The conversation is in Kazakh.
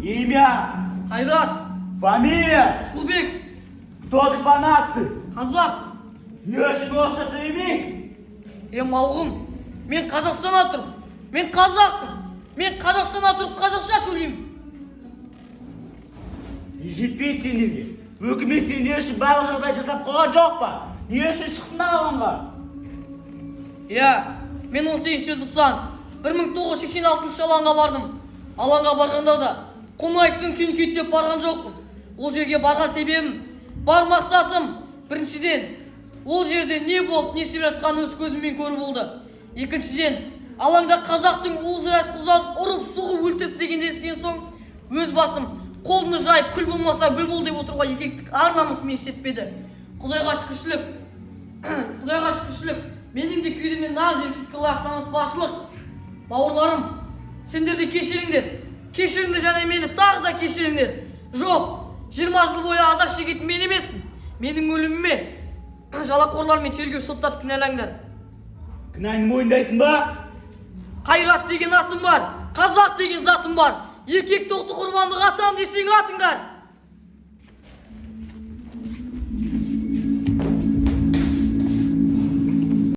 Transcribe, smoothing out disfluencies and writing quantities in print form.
Имя, Қайрат. Фамилия, Рысқұлбек. Кто ты по нации? Қазақ. Не үшін орысша сөйлемейсің? Е, малғұн, мен Қазақстанда тұрмын, мен қазақпын, мен Қазақстанда тұрып, қазақша сөйлеймін. Не жетпейді сендерге? Өкімет сендер үшін барлық жағдай жасап қойған жоқ па? Не үшін шықтыңдар алаңға? Иә, мен 18 желтоқсан 1986 алаңға бардым. Алаңға барғанда да Қонаевтың күйін күйттеп барған жоқпын. Ол жерге барған себебім бар, мақсатым, біріншіден, ол жерде не болып, не істеп жатқанын өз көзіммен көру болды. Екіншіден, алаңда қазақтың ұл жас қыздарын ұрып соғып өлтірді дегенді естіген соң, өз басым қолымды жайып, күл болмаса бүл бол деп отыруға еркектік ар намысым ес жетпеді. Құдайға шүкіршілік, Құдайға шүкіршілік, менің де кеудемде нағыз еркекке лайық намыс баршылық. Бауырларым, сендер де кешіріңдер, кешіріңдер және мені тағы да кешіріңдер. Жоқ, 20 жыл бойы азап шегетін мен емеспін. Менің өліміме жалақорлар мен тергеуші соттарды кінәлаңдар. Кінәңді мойындайсың ба? Қайрат деген атым бар, қазақ деген затым бар. Еркек тоқты құрбандық атам десең, атыңдар.